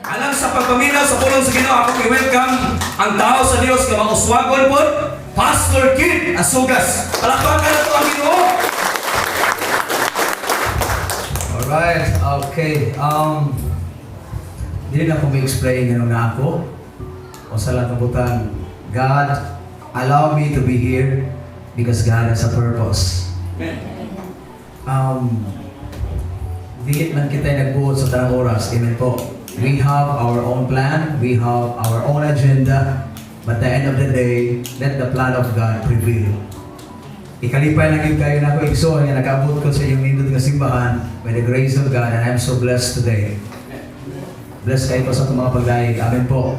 Alang sa pagpaminaw sa pulong sa Ginoo, ako i-welcome ang tao sa Dios nga mauswagon pod, Pastor Kid Asugas. Palakpakan nato ang Ginoo. Alright, okay. Dili na ko ma-explain nganong naa ko. O sa lang kabutan, God allow me to be here because God has a purpose. Dili man kita nagbuot sa tanang oras. Amen po. We have our own plan, we have our own agenda, but at the end of the day, let the plan of God prevail. Ikalipay lang gyud kaayo nako, igsoon, nga nakaabot ko sa inyong nindot nga simbahan by the grace of God, and I'm so blessed today. Blessed kaayo ko sa atong mga pagdayeg. Amen po.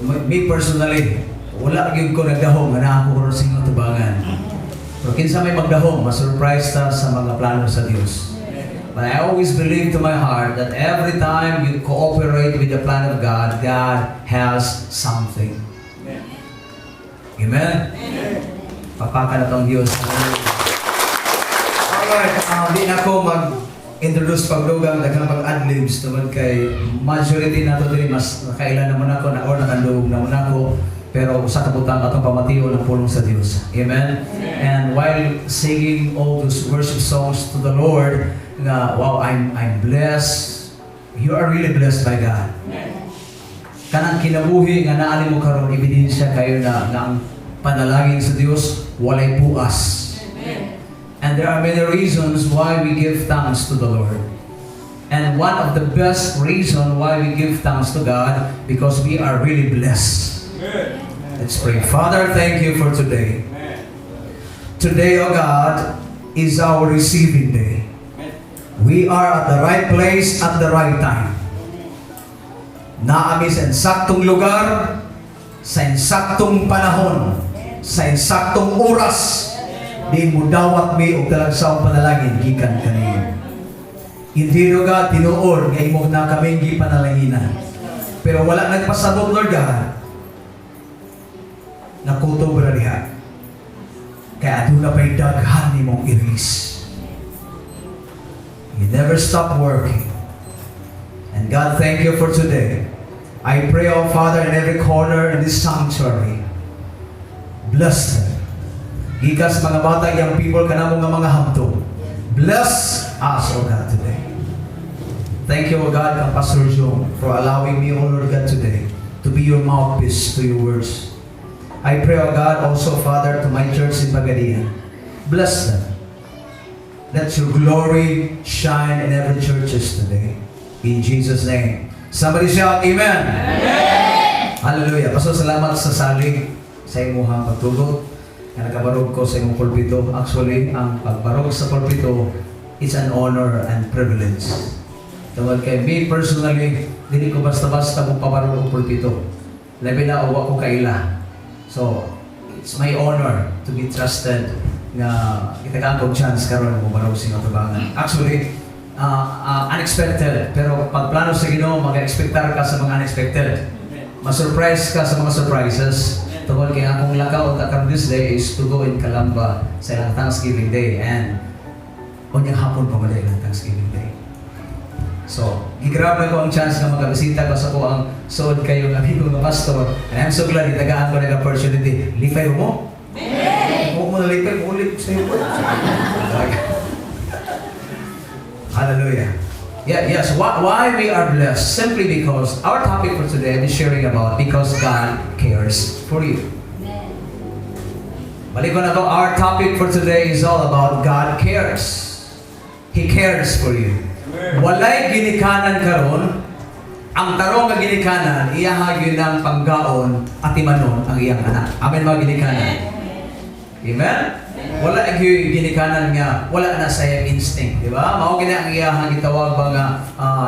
Me personally, wala gyud ko nagdahom nga naa ko karon sa inyong tubangan. Pero kinsa may magdahom, ma-surprise ta sa mga plano sa Dios. But I always believe to my heart that every time you cooperate with the plan of God, God has something. Amen? Palakpakan nato ang Diyos. Alright, di na ko mag-introduce pagdugang daghang pag-adlibs tungod kay majority nato diri mas nakailan naman ako na or nakandugog naman ako, pero usa ka butang, atong pamation ang pulong sa Dios. Amen. And while singing all those worship songs to the Lord, nga wow, I'm blessed. You are really blessed by God. Kanang kinabuhi nga naa nimo karon, ebidensya kaayo na nga ang panalangin sa Dios walay puas. And there are many reasons why we give thanks to the Lord. And one of the best reason why we give thanks to God, because we are really blessed. Let's pray. Father, thank you for today. Today, O God, is our receiving day. We are at the right place at the right time. Naa mi sa ensaktong lugar, sa ensaktong panahon, sa ensaktong oras, di mo dawat mi og talagsaong panalangin gikan kaniyo. Hindi, O God, tinuod nga imo na kaming gipanalanginan. Pero wala nagpasabot, Lord God, na kutob ra diha. Kaya aduna pa'y daghan nimong i-release. You never stop working. And God, thank you for today. I pray, oh Father, in every corner in this sanctuary, bless them. Gikan sa mga bata, young people, kanamo nga mga hamtong. Bless us, oh God, today. Thank you, O God, kang Pastor Joe, for allowing me, O Lord God, today to be your mouthpiece to your words. I pray, O God, also, Father, to my church in Pagadian. Bless them. Let your glory shine in every churches today. In Jesus' name. Somebody shout, "Amen." Amen. Hallelujah. Pastor, salamat sa salig sa imuhang pagtugot nga nakabarog ko sa imong pulpito. Actually, ang pagbarog sa pulpito is an honor and privilege. Tungod kay me personally, dili ko basta-basta mo pabarog og pulpito. Labi na wa ko kaila. So, it's my honor to be trusted nga gitagaan kog chance karon mo barog sa atubangan. Actually, unexpected. Pero pag plano sa Ginoo, mag-expectar ka sa mga unexpected. Ma-surprise ka sa mga surprises. Tungod kay akong lakaw ta karon this day is to go in Calamba sa ilang Thanksgiving Day, and unyang hapon pa man ilang Thanksgiving Day. So, gigrab na ko ang chance na makabisita ko sa akoang suod kaayo nga amigo nga pastor. And I'm so glad gitagaan ko ng opportunity. Lipay mo? Huwag mo nalipay, ulit ko sa'yo po. Hallelujah. Yeah, yes. Why we are blessed? Simply because our topic for today is sharing about because God cares for you. Balik ko na to, our topic for today is all about God cares. He cares for you. Walay ginikanan karon, ang tarong nga ginikanan, iyaha gyud ng panggaon at atimanon ang iyang anak. Amen, mga ginikanan. Amen? Wala gyud ginikanan nga wala na sa iyang instinct, di ba? Mao gini ang iyahang gitawag ba nga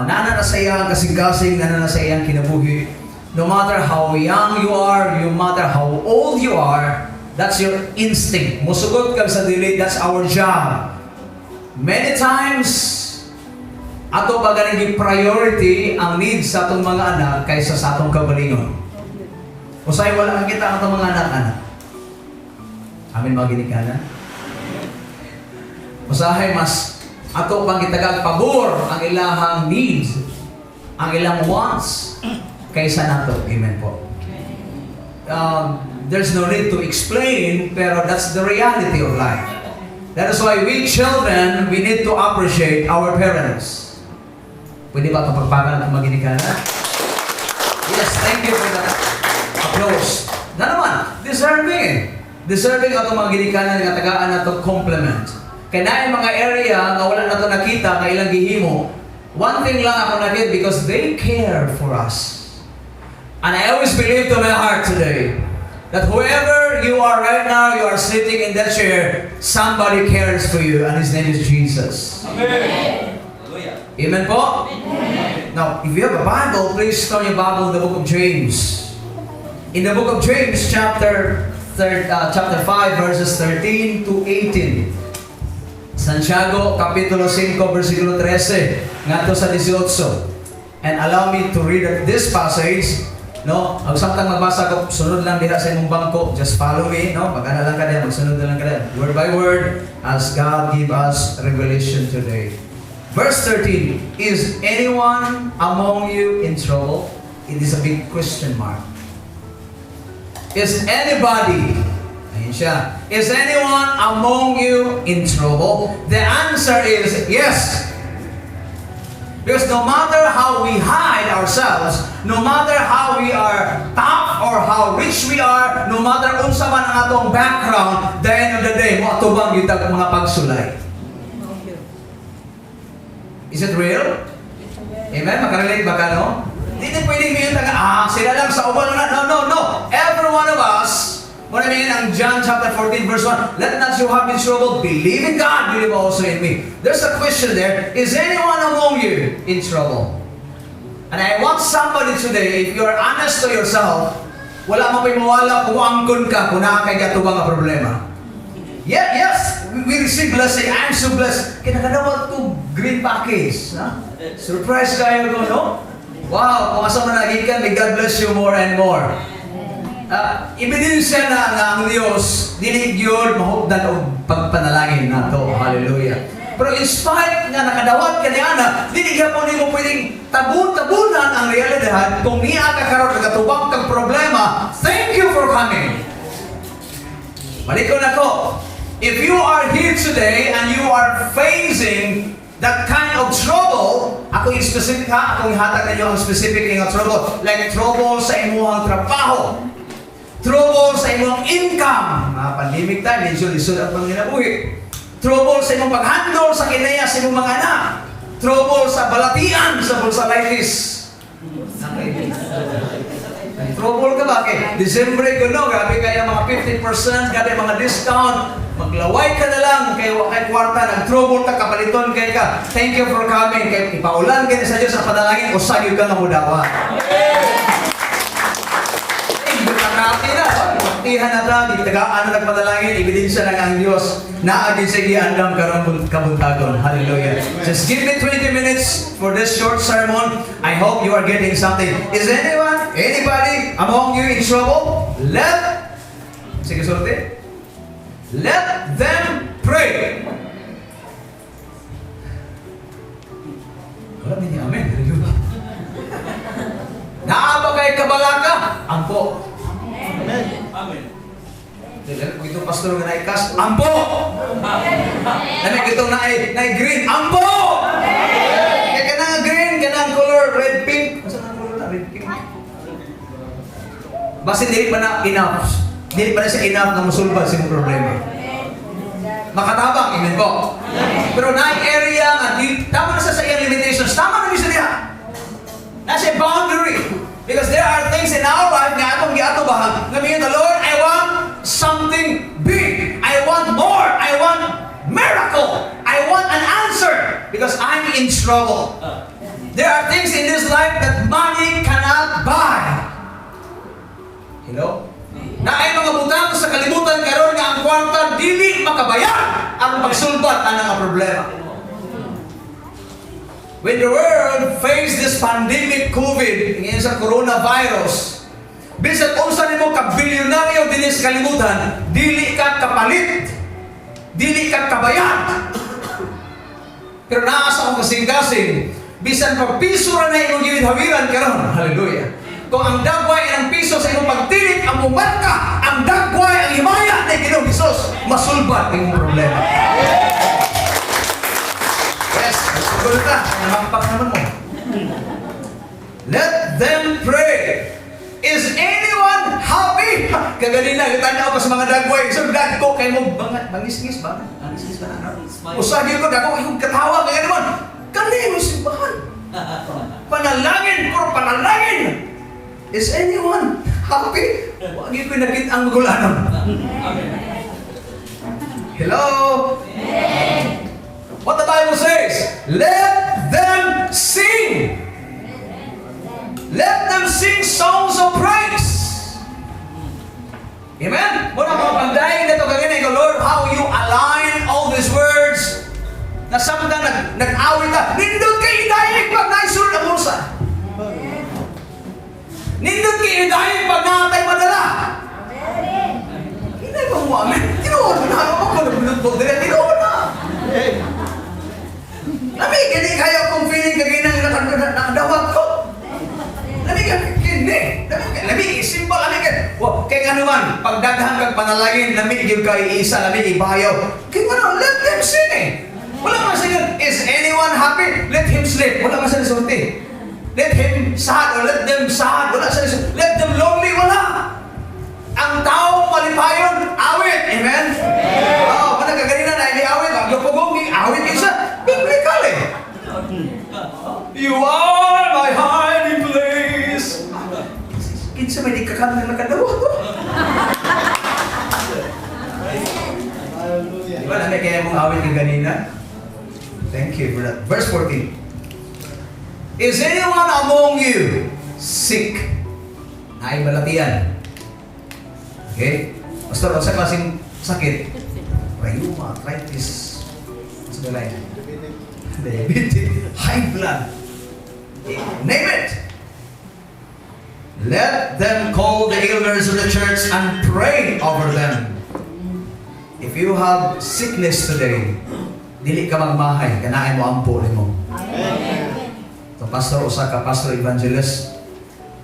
naa na sa iyang kasing-kasing, naa na sa iyang kinabuhi. No matter how young you are, no matter how old you are, that's your instinct. Musugot ka sa dili, that's our job. Many times, ato pa ganing priority ang needs sa atong mga anak kaysa sa atong kaugalingon. Usay wala kang kita ang atong mga anak-anak. Amen, mga ginikanan? Usahay mas ato pang gitagag pabor ang ilahang needs. Ang ilang wants kaysa nato. Amen po. There's no need to explain, pero that's the reality of life. That is why we children, we need to appreciate our parents. Pwede ba kapagpakan at maginikanan? Yes, thank you for that applause. Na naman, deserving eh. Deserving atong mga ginikanan nga tagaan nato compliment. Kay naay mga area nga wala nato nakita nga ilang gihimo. One thing lang ako nakita, because they care for us. And I always believe to my heart today that whoever you are right now, you are sitting in that chair, somebody cares for you, and his name is Jesus. Amen. Hallelujah. Amen po? Now, if you have a Bible, please turn your Bible to the book of James. In the book of James, chapter 5, verses 13 to 18. Santiago, Kapitulo 5, versikulo 13, ngadto sa 18. And allow me to read this passage, no? Ang samtang magbasa ko, sunod lang diha sa imong bangko, just follow me, no? Magana lang ka diha, magsunod na lang ka diha. Word by word, as God give us revelation today. Verse 13, "Is anyone among you in trouble?" It is a big question mark. Is anybody, ayun siya, "Is anyone among you in trouble?" The answer is yes. Because no matter how we hide ourselves, no matter how we are tough or how rich we are, no matter unsa man ang atong background, the end of the day, moatubang gyud tag mga pagsulay. Is it real? Amen? Makarelate ba ka, no? Hindi na pwedeng may taga, sila lang sa uban na. No, no, no. Every one of us, what I mean, ang John chapter 14 verse 1, "Let not your heart be troubled. Believe in God, believe also in me." There's a question there. Is anyone among you in trouble? And I want somebody today, if you're honest to yourself, wala mo pa'y mawala kung angkon ka, kung naa kay gatubang nga problema. Yeah, yes, we receive blessing. I'm so blessed. Kinakadawat ko green package. Ha? Surprise kayo ko, no? Wow, kung asa man nagikan, may God bless you more and more. Ebidensya na nga ang Dios dili gyud mahupdan og pagpanalangin nato. Hallelujah. Pero in spite nga nakadawat ka ni ana, dili gyapon nimo pwedeng tabun-tabunan ang realidad. Kung niya ka karon nagatubang kag problema, thank you for coming. Balikon ako. If you are here today and you are facing that kind of trouble, ako yung specific ha, akong ihatag ninyo ang specific nga trouble. Like trouble sa imuhang trabaho, trouble sa imong income. Mga pandemic time, medyo lisod ang panginabuhi. Trouble sa imong paghandle sa kinaya sa imong mga anak. Trouble sa balatian, sa bulsalitis. Okay. Trouble ka ba? Okay. December ko no, grabe kaya mga 50%, grabe mga discount. Maglaway ka na lang kay wa kay kwarta, nag-trouble ka, kapaliton kay ka. Thank you for coming. Kay ipaulan kay sa Dios ang panalangin, usa gyud ka nga mudawa. Ay, nakati na. Baktihan na ta, gitagaan na nagpanalangin, ebidensya na nga ang Diyos. Naagi sa giandam karon kabuntagon. Hallelujah. Just give me 20 minutes for this short sermon. I hope you are getting something. Is anyone, anybody among you in trouble? Let, sige sulti. Let them pray. Wala din amen. Hallelujah. Naa ba kay kabalaka? Ampo. Amen. Dili ko itong pastor nga naikas, ampo! Nami itong naay green, ampo! Kaya kanang green, kanang color red pink. Asa nang color na red pink? Basta dili pa na enough. Dili pa na siya enough na musulbad sa imong problema. Makatabang, amen po. Pero naay area nga di, tama na sa iyang limitations, tama na siya diha. Nasa boundary. Because there are things in our life nga atong giatubahan nga mingon, "The Lord, I want something big. I want more. I want miracle. I want an answer because I'm in trouble." There are things in this life that money cannot buy. Hello? Naay mga butang sa kalibutan karon nga ang kwarta dili makabayad ang pagsulbad ana nga problema. When the world faced this pandemic COVID, ngayon sa coronavirus, bisan unsa nimo ka bilyonaryo dinhi sa kalibutan, dili ka kapalit, dili ka kabayad. Pero naa sa akong kasing-kasing, Bisan pag piso ra na imong gihawiran karon. Hallelujah. Kung ang dagway ang piso sa imong pagtilik ang mumarka, ang dagway ang himaya ni Ginoong Hesus, masulbad imong problema. Yes, sugod ka. Namampak naman mo. Let them pray. Is anyone happy? Kaganina, tanaw ko sa mga dagway. So, dagko kay mo, bangisngis ba? Bangisngis ba na? Usagi ko, dako, yung katawa, kaya naman. Kani mo simbahan. Panalangin, puro panalangin. Is anyone happy? Wag ko nakita ang magulanon. Hello? What the Bible says, let them sing. Let them sing songs of praise. Amen? Muna mga pagdayon na ito kanina, ikaw, Lord, how you align all these words. Na samtang nag-awit ka, nindot kay idayeg pag naisulod ang bulsa. Nindot kay idayeg pag naatay madala. Hindi ba mo amen? Tinuod na ako ko nabulot dili tinuod na. Lami gani kayo kung feeling kaginang nakadawat ko. Lami ka kini. Lami lami simple lami kay. Wa kay ano man pag daghan kag panalangin lami gyud kay isa lami ibayaw. Kay ano, let them sing eh. Wala man siya, is anyone happy? Let him sleep. Wala man siya sulti. Let him sad or let them sad. Wala siya sulti. Let them lonely. Wala. Ang tao malipayon, awit. Amen? Oo, oh, mana kaganina na ini awit, ang lupugong awit isa. Biblical eh. You are my hiding place. Kinsa may di ka kan nakadawa to? Di ba na kaya mong awit ka ganina? Thank you for that. Verse 14. Is anyone among you sick? Naay balatian. Okay? Pastor, sa klaseng sakit? Rheuma, arthritis, sa balay? Diabetic, high blood. Name it. Let them call the elders of the church and pray over them. If you have sickness today, dili ka magmahay, kanaay mo ampo nimo. So, pastor, usa ka pastor evangelist,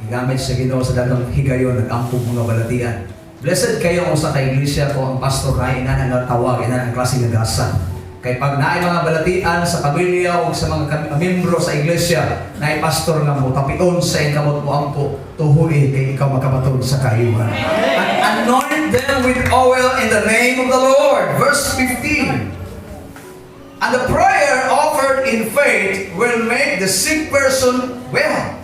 gigamit sa Ginoo sa daghang higayon, nag-ampo mga balatian. Blessed kayo ang usa ka iglesia ko ang pastor na ina ang tawag, ina ang klase nga gasa. Kay pag naay mga balatian sa pamilya o sa mga membro sa iglesia, naay pastor nga mo tapion sa iyang kamot mo ampo, tuhui kay ikaw makabaton sa kaayuhan. And anoint them with oil in the name of the Lord. Verse 15. And the prayer offered in faith will make the sick person well.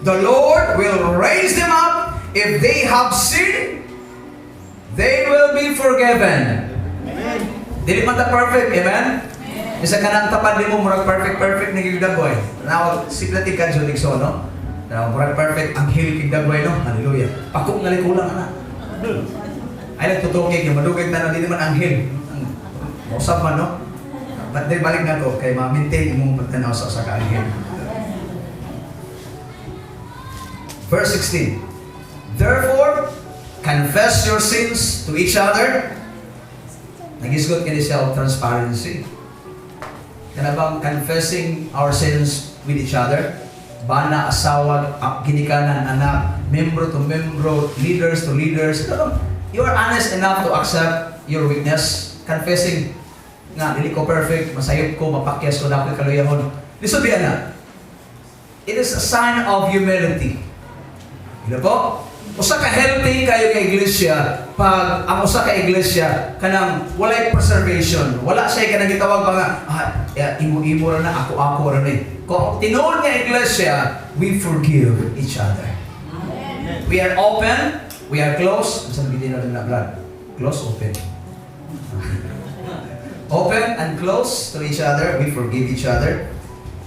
The Lord will raise them up. If they have sinned, they will be forgiven. Dili man ta perfect, amen? Bisa ka nang tapad nimo murag perfect perfect ni gidagway. Tanaw simple ti ka jud so no. Tanaw murag perfect ang hill kig dagway no. Hallelujah. Pako nga kulang ana. Ay nagtutukig yung madugay tanaw dili man anghel. Ang usab man no. But then balik na ko kay ma-maintain imong pagtanaw sa usa ka anghel. Verse 16. Therefore, confess your sins to each other. Nagisgot kini siya og transparency. Kana bang confessing our sins with each other? Bana, asawa, ginikanan, anak, membro to membro, leaders to leaders. Ano, you are honest enough to accept your weakness. Confessing nga, dili ko perfect, masayop ko, mapakyas ko, dapat kaluyahon. Lisod biya na. It is a sign of humility. Ano po? Usa ka healthy kayo nga iglesia pag ang usa ka iglesia kanang walay preservation, wala siya kanang gitawag ba nga ah, yeah, imo-imo ra na ako ako ra ni. Kung tinuod nga iglesia, we forgive each other. We are open, we are close. Unsa man gid na brad? Close, open. Open and close to each other. We forgive each other.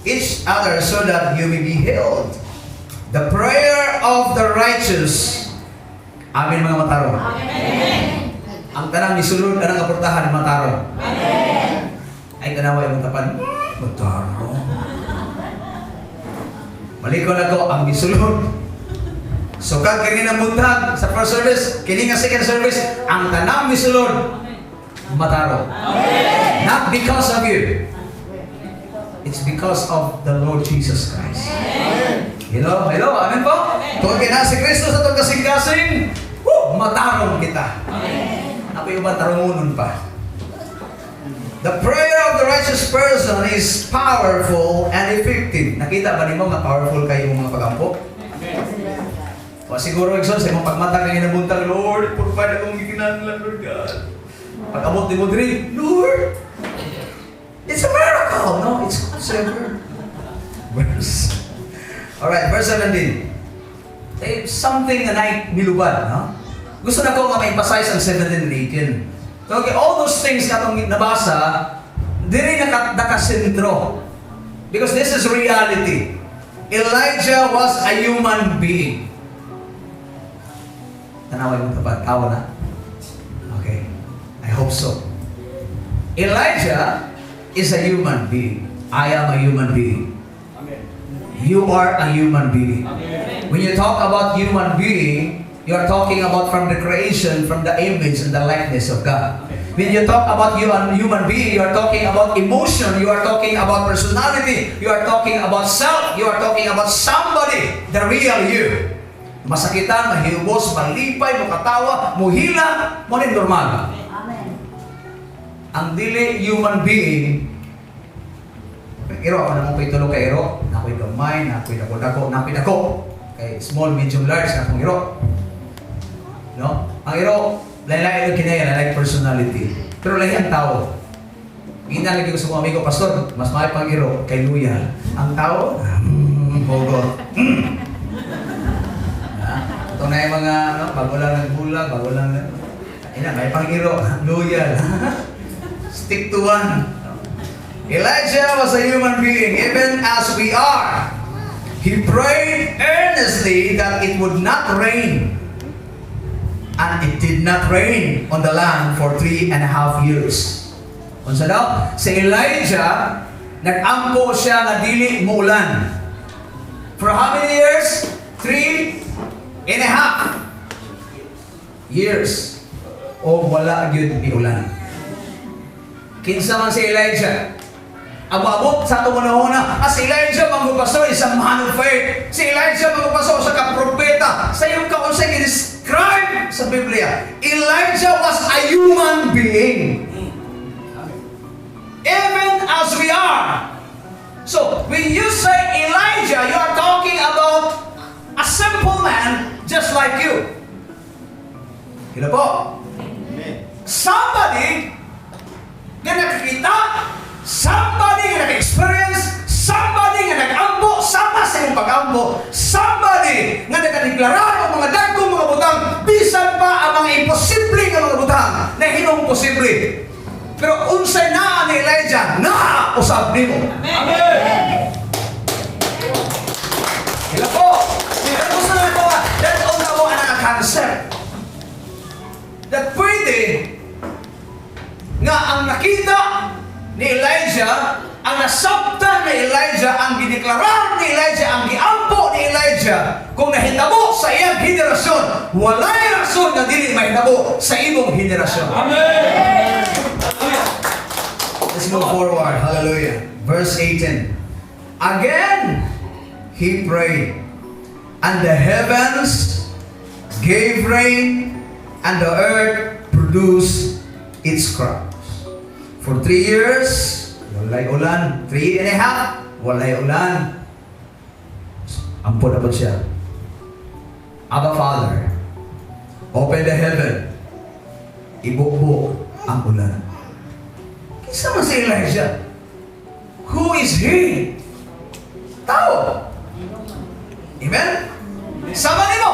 Each other so that you may be healed. The prayer of the righteous. Amen, mga matarong. Amen. Ang tanang misulod anang kaportahan matarong. Amen. Ay tanawa imong tapan. Matarong. Maliko na ko ang misulod. So kag kini ng buntag sa first service, kini nga second service, ang tanang misulod matarong. Not because of you. It's because of the Lord Jesus Christ. Hello, hello, amen po? Tungod kay naa si Kristo sa atong kasing-kasing, woo, matarong kita. Ako yung matarungunon pa. The prayer of the righteous person is powerful and effective. Nakita ba nimo nga powerful kayo mga pagampo? O siguro, Exxon, sa imong pagmata kay nabuntag, "Lord, provide akong gikinahanglan, Lord God." Pag abot nimo diri, "Lord, it's a miracle." No, it's God's ever. Verse. Alright, verse 17. Eh, something na naay nilubad, no? Gusto nako nga ma-emphasize ang 17 and 18. So, okay, all those things na atong nabasa, diri nakasentro. Because this is reality. Elijah was a human being. Tanaway mo tapat, tao na. Okay. I hope so. Elijah is a human being. I am a human being. You are a human being. When you talk about human being, you are talking about from the creation, from the image and the likeness of God. When you talk about you a human being, you are talking about emotion, you are talking about personality, you are talking about self, you are talking about somebody, the real you. Masakitan, mahilbos, malipay, mukatawa, muhila, mao ni normal. Amen. Ang dili human being, iro ako namang tulo ka iro, nakoy gamay, nakoy dako-dako, nakoy dako. Kay small, medium, large na akong iro. No? Ang iro, lain-lain ang kinaya, lain personality. Pero lahi ang tao. Gina lagi ko sa mga amigo, "Pastor, mas maayo pang iro kay loyal." Ang tao, hugot. Ha? Ito na yung mga, no, bago lang nagbulag, bago lang, ina, may pang iro, loyal. Stick to one. Elijah was a human being, even as we are. He prayed earnestly that it would not rain. And it did not rain on the land for 3.5 years. Unsa daw? Si Elijah, nag-ampo siya nga dili muulan. For how many years? 3.5 years. O wala gyud miulan. Kinsa man si Elijah? Abot sa atong panahon, ah, si Elijah manggupastor is a man of faith. Si Elijah manggupastor sa ka-propeta. Sa iyong kaunsay describe sa Biblia. Elijah was a human being. Even as we are. So, when you say Elijah, you are talking about a simple man just like you. Hello po? Somebody nga nakakita, somebody nga naka-experience, somebody nga nag-ampo, sama sa imong pag-ampo, somebody nga nakadeklara og mga dagkong mga butang, bisan pa ang mga imposible nga mga butang na hinong posible. Pero unsay naa ni Elijah, naa usab nimo. Amen. Hello po. Pero gusto na ko, that's all na mo ang concept. That pwede nga ang nakita ni Elijah, ang nasabtan ni Elijah, ang gideklarar ni Elijah, ang giampo ni Elijah, kung nahitabo sa iyang henerasyon, walay rason nga dili mahitabo sa imong henerasyon. Amen. Let's move forward. Hallelujah. Verse 18. Again, he prayed, and the heavens gave rain, and the earth produced its crops. For 3 years, walay ulan. 3.5, walay ulan. Ampo na po siya. "Abba Father, open the heaven. Ibubo ang ulan." Kinsa man si Elijah? Who is he? Tao. Amen? Sama nimo.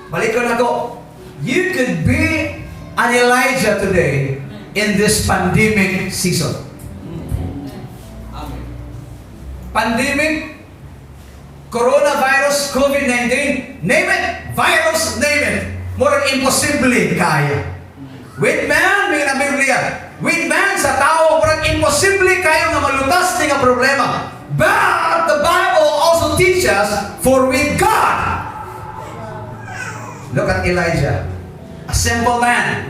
Balik ko nako. You could be an Elijah today in this pandemic season. Amen. Pandemic, coronavirus, COVID-19, name it, virus, name it. Murag imposible kaya. With man, may na Biblia. With man sa tao, murag imposible kayo nga malutas ni nga problema. But the Bible also teaches, for with God. Look at Elijah. A simple man.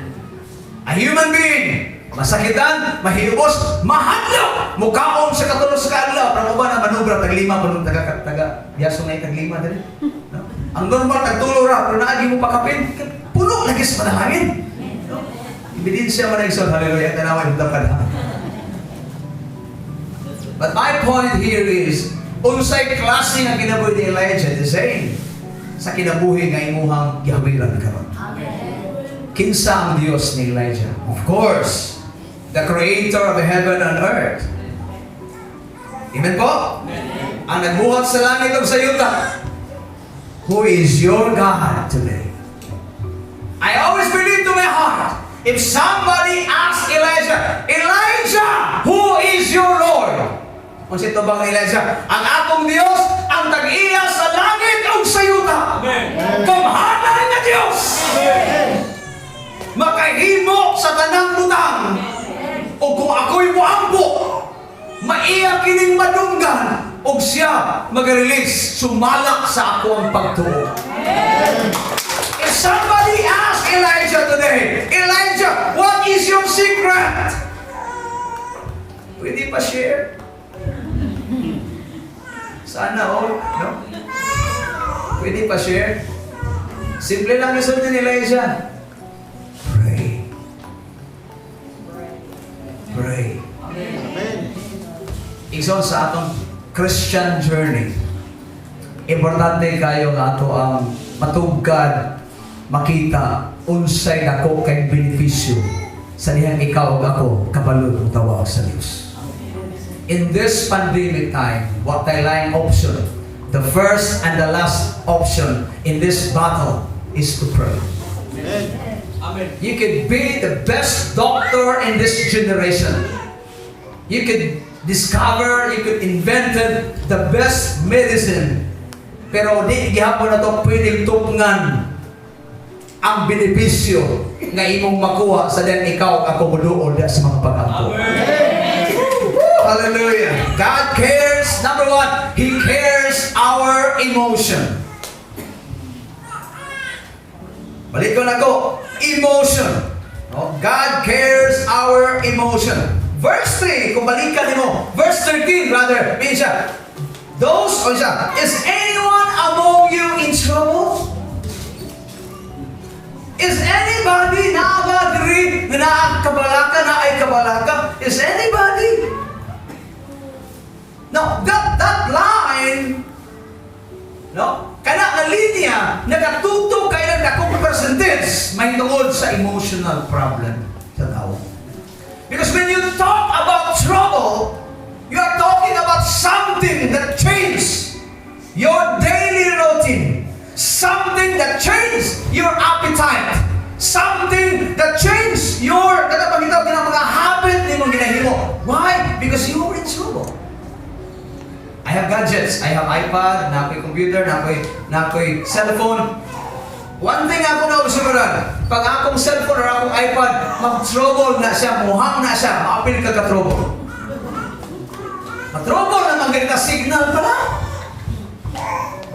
A human being. Masakitan, mahilubos, mahadlok, mukaon sa katulo sa kaadlaw. Pero uban ang manubra, taglima, pero taga, taga, biyaso nga yung taglima dali. No? Ang normal, tagtulo ra, pero naagi mo pakapin, puno lagi sa panalangin. No? Ebidensya man na, igsoon, hallelujah, tanawa yung tapad ha. But my point here is, unsay klase nga kinabuhi ni Elijah, the same sa kinabuhi nga imuhang gihawiran karon. Kinsa ang Dios ni Elijah? Of course, the creator of heaven and earth. Amen po? Ang nagbuhat sa langit ug sa yuta. Who is your God today? I always believe to my heart, if somebody asks Elijah, "Elijah, who is your Lord?" Kung si tubang ni Elijah, "Ang akong Diyos, ang tag-iya sa langit ug sa yuta." Gamhanan nga Diyos! Makahimo sa tanang butang. O kung ako'y muampo, maiya kining madunggan, og siya mag-release, sumalak sa ako ang pagtuo. If somebody ask Elijah today, "Elijah, what is your secret?" Pwede pa share? Sana all, no? Pwede pa share? Simple lang yung ni Elijah. Pray. Pray. Igsoon, sa atong Christian journey, importante kayo nga ato ang matugkad, makita, unsay dako kay benepisyo sa dihang ikaw ug ako kabalod og tawag sa Dios. In this pandemic time, wa tay laing option? The first and the last option in this battle is to pray. Amen. You could be the best doctor in this generation. You could discover, you could invented the best medicine. Pero di gihapon na to pwedeng tupngan ang benepisyo nga imong makuha sa dihang ikaw ug ako moduol diha sa mga pag-ampo. Woo! Hallelujah. God cares, number one, He cares our emotion. Balik ko na ko, emotion. No? God cares our emotion. Verse 3, kung balikan nimo, verse 13 rather, means siya, those, o siya, "Is anyone among you in trouble?" Is anybody, naa ba diri na naa kabalaka, naay kabalaka? Is anybody? Now, that line, no? Kana nga linya, nagatutok kay ng dakong percentage mahitungod sa emotional problem sa tao. Because when you talk about trouble, you are talking about something that changed your daily routine. Something that changed your appetite. Something that changed your, kada pagitaw ng mga habit nimo ginahimo. Why? Because you were in trouble. I have gadgets. I have iPad, naa ko'y computer, naa ko'y cellphone. One thing ako na obserbaran, pag akong cellphone or akong iPad, mag-trouble na siya, muhang na siya, maapil ka ka-trouble. Ma-trouble naman ganita signal pala.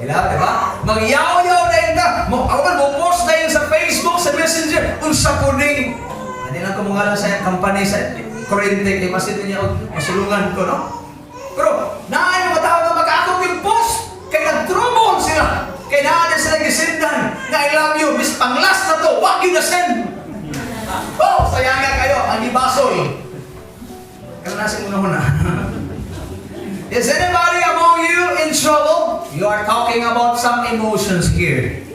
Ila, di ba? Magyaw-yaw na yun ka. Mo, ako man, mo post na yun sa Facebook, sa Messenger, unsa ko ning, ano lang ko mga lang sa company sa kuryente, kay masin niya, masulungan ko, no? Pero, naay mga tao nga mag-akong yung post, kay nag-trouble sila. Kay naa na sila gisendan nga "I love you," mis pang-last na to, wag yun na send. Oh, sayanga kayo, ang gibasol. Kaya nasa muna na. Is anybody among you in trouble? You are talking about some emotions here.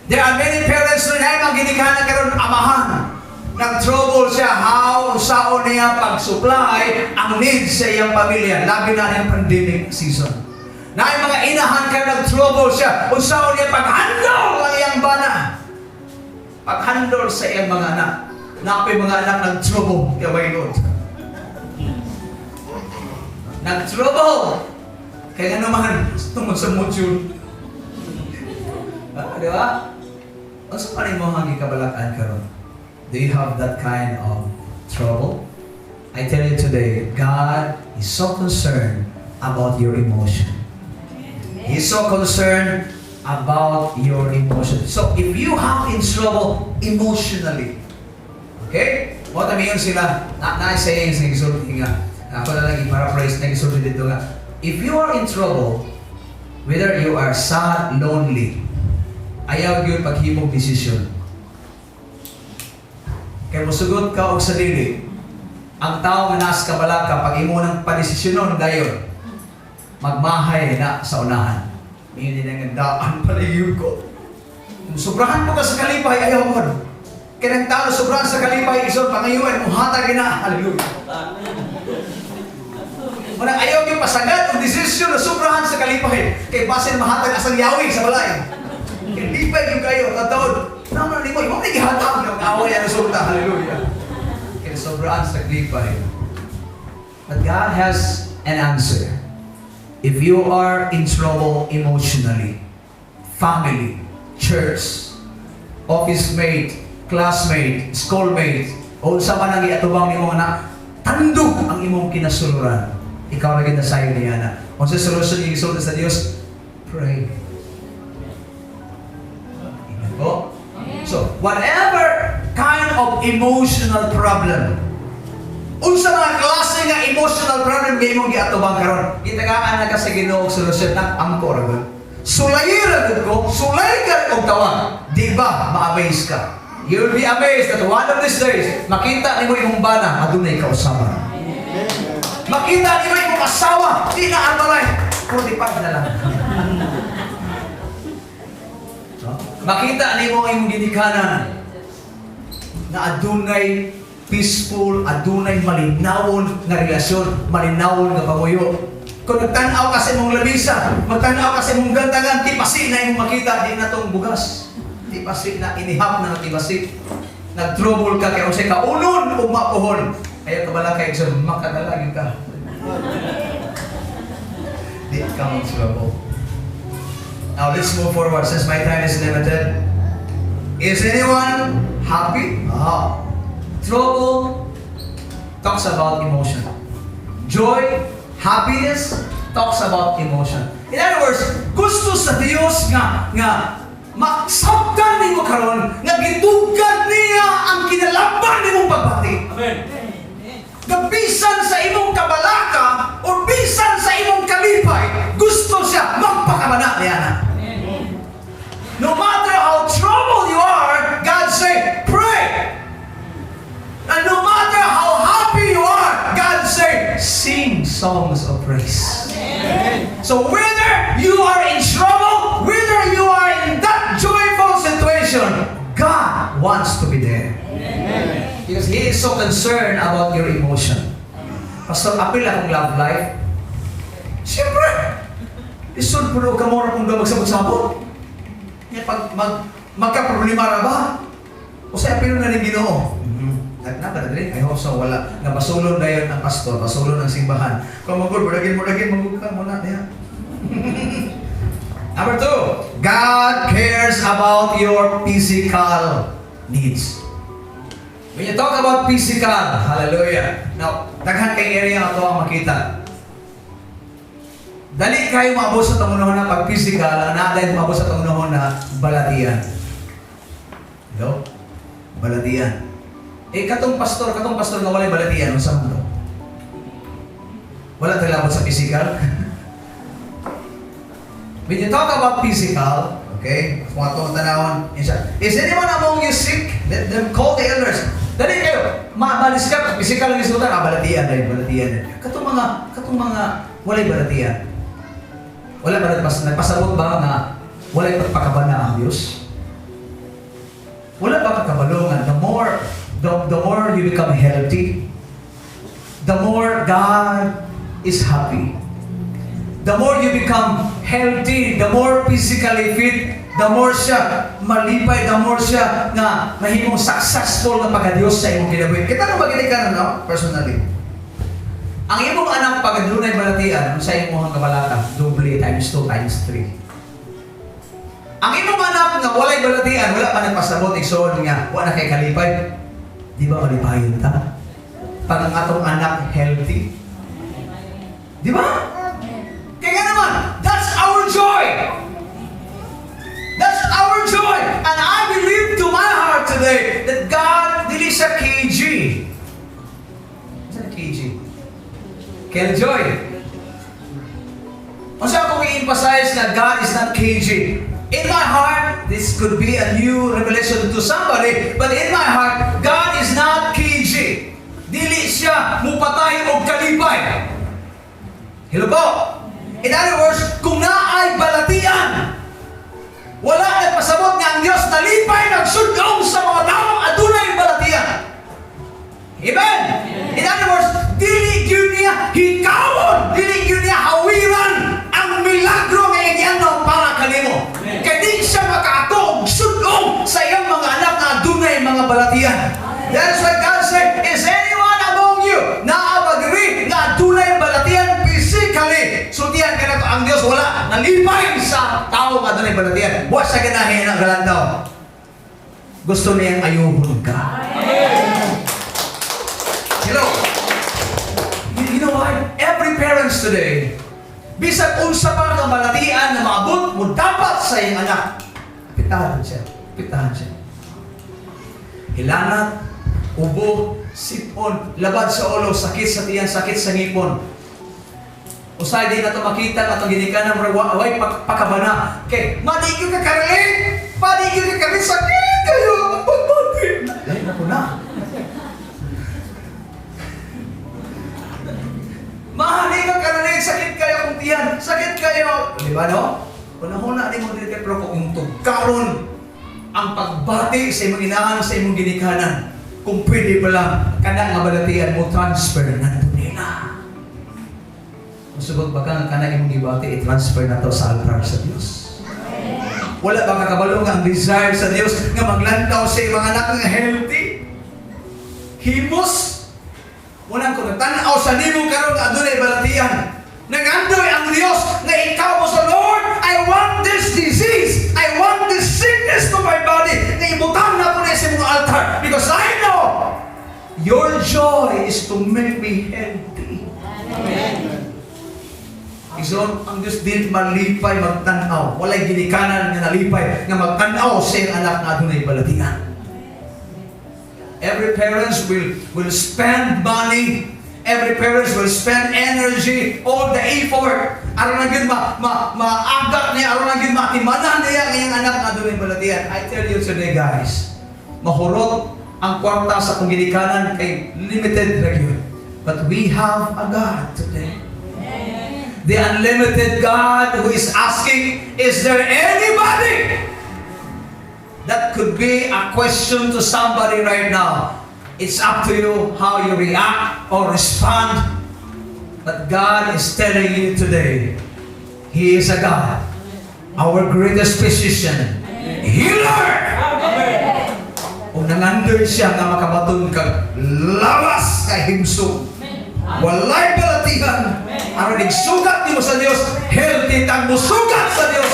There are many parents na ay mga ginikanan karon, amahan. Nag-trouble siya how saon niya pag-supply ang needs sa iyang pamilya, labi na ang pandemic season. Na ay mga inahan kayo, nag-trouble siya unsaon niya pag-handle ang iyang bana. Pag-handle sa iyang mga anak. Naa pay mga anak nag-trouble kay way Lord. Nag-trouble. Kaya nga naman, tungkol sa module. Ah, di ba? Unsa man imo ang gikabalakan karon? Do you have that kind of trouble? I tell you today, God is so concerned about your emotion. He's so concerned about your emotion. So if you have in trouble emotionally, okay? Mo tamiyon sila na saying sa gisulti nga. Ako na lang i-paraphrase na gisulti dito nga. If you are in trouble, whether you are sad, lonely, ayaw gyud paghimog desisyon. Kay mosugot ka og sa dili, ang tao nga naas kabalaka pag imo nang padesisyonon dayon, magmahay na sa unahan. Ngayon nila nga daan paligid ko. Kung sobrahan mo ka sa kalipay, ayaw mo. Kaya ang tao na sobrahan sa kalipay, isod pangayuan, muhatag na. Hallelujah. Manang ayaw yung pasagad og desisyon na sobrahan sa kalipay. Kay basin mahatag asang yawi sa balay. Kay lipay yung kayo, kataon. Naman nimo, imo ni gihatag ng away ang resulta. Hallelujah. Kay sobrahan sa kalipay. But God has an answer. If you are in trouble emotionally, family, church, office mate, classmate, schoolmate, o unsa man ang iatubang nimo na tandog ang imong kinasuluran, ikaw na gid sayo niya na. Unsa solution yung gisulti sa Dios? Pray. Amen po? So, whatever kind of emotional problem, unsa mga klase nga emotional problem nga imong giatubang karon, gitagaan na ka sa Ginoo og solusyon na angko ra gud. Sulayi ra gud ko, sulay ka og tawag. Di ba ma-amaze ka? You will be amazed that one of these days, makita nimo imong bana, adunay kausaban. Makita nimo imong asawa, di na amalay, 45 na lang. No? Makita nimo ang imong ginikanan na adunay peaceful, adunay malinawon nga relasyon, malinawon nga panguyo. Kung nagtan-aw ka sa imong lamisa, magtan-aw ka sa imong gantangan, tipasi na imong makita, di na tong bugas. Tipasi na, inihap na nga tipasi. Nag-trouble ka kay unsay kaunon ug mapuhon. Ayaw ka bala kay so makadala gyud ka. Di ka mag-trouble. Now let's move forward since my time is limited. Is anyone happy? Ah. Trouble talks about emotion. Joy, happiness talks about emotion. In other words, gusto sa Dios nga masabtan nimo karon nga gitugad niya ang kinalabang nimong pagbati. Amen. Nga bisan sa imong kabalaka o bisan sa imong kalipay, gusto siya magpakabana niya na. No matter how troubled you are, God say, "Pray." And no matter how happy you are, God say, "Sing songs of praise." So whether you are in trouble, whether you are in that joyful situation, God wants to be there. Because He is so concerned about your emotion. Pastor, apil akong love life. Siyempre, isod po ka mo kung magsabot-sabot. Nga pag magka-problema ra ba? O sa apil na rin Ginoo. Nagna ba na? I hope so. Wala. Nga basulon na yun ang pastor, basulon ang simbahan. Kung magul, muragin, muragin, magul ka muna niya. Number two, God cares about your physical needs. When you talk about physical, hallelujah. Now, daghan kay area ato ang makita. Dali kayo maabot sa pangunahon na pag physical, ang naalay maabot sa pangunahon na balatian. Hello? Balatian. Eh, katong pastor nga walay balatian, unsa man to? Wala talabot sa physical? When you talk about physical, okay, kung atong tanawon, isa, "Is anyone among you sick? Let them call the elders." Dali kayo, maalis ka, physical ang isutan, ah, balatian dahil, balatian. Katong mga walay balatian. Wala ba nagpasabot ba nga walay pagpakabana ang Diyos? Wala ba kakabalo nga the more you become healthy, the more God is happy? The more you become healthy, the more physically fit, the more siya malipay, the more siya nga mahimong successful nga pagka-Diyos sa imong kinabuhi. Kita nang magini ka, no? Personally. Ang imong anak pag adunay balatian, sa imong kabalaka, doble times 2 times 3. Ang imong anak nga walay balatian, wala pa nagpasabot igsoon nga wa na kay kalipay. Di ba malipayon ta? Pag ang atong anak healthy. Di ba? Kaya nga naman, that's our joy. That's our joy. And I believe to my heart today that God dili siya KG. Killjoy. Unsa akong i-emphasize na God is not cagey? In my heart, this could be a new revelation to somebody, but in my heart, God is not cagey. Dili siya mupatay og kalipay. Hello po? In other words, kung naay balatian, wala nagpasabot nga ang Diyos nalipay nagsudong sa mga taong adunay balatian. Amen? In other words, dili gyud niya hikawon, dili gyud niya hawiran ang milagro nga iyang para kanimo. Kay di siya makaatog sudong sa iyang mga anak na adunay mga balatian. That is why God said, "Is anyone among you naa ba diri nga adunay balatian physically?" Sultihan ka na ang Diyos wala nalipay sa tao nga adunay balatian. Wa siya ganahin ang galantaw. Gusto niyang ayuhon ka. Hello. You know what? Every parents today, bisag unsa pa ka balatian na maabot mo dapat sa iyong anak, pitahan siya. Pitahan siya. Hilanat, ubo, sipon, labad sa ulo, sakit sa tiyan, sakit sa ngipon. Usay di na to makita nga atong ginikanan mo way pakabana. Kay madi gyud ka ka-relate. Madi gyud ka ka-relate, sakit kayo ang pagbati. Lain ako na. Mahali ka ka-relate, sakit kayo kung tiyan, sakit kayo. Di ba, no? Unahuna ni mo dili kay, pero kung tugkaron ang pagbati sa imong inahan, sa imong ginikanan, kung pwede pa lang, kana nga balatian mo transfer na nila. Musugot ba ka nga kana imong gibati i-transfer na to sa altar sa Dios? Wala ba kakabalo nga ang desire sa Dios nga maglantaw sa imong anak nga healthy? Himos. Unang kung tan-aw sa nimo karon nga adunay balatian. Nangandoy ang Dios nga ikaw mo sa "Lord, I want this disease. I want this sickness to my body. Nga ibutang na ko na sa imong altar because I know your joy is to make me healthy." Igsoon, ang Diyos din malipay magtanaw. Walay ginikanan nga nalipay nga magtanaw sa iyang anak nga adunay balatian. Every parents will spend money. Every parents will spend energy, all the effort. Aron lang yun ma, ma, maagak niya, aron lang yun matimanan niya ang iyang anak nga adunay balatian. I tell you today, guys, mahurot ang kwarta sa kong ginikanan kay limited ra gyud. But we have a God today. The unlimited God who is asking, "Is there anybody?" That could be a question to somebody right now. It's up to you how you react or respond. But God is telling you today, He is a God, our greatest physician, healer. Ug nangandoy siya nga makabaton kag lawas kay himsog. Walay balatihan. Aron igsugat nimo sa Dios, healthy tang musugat sa Dios.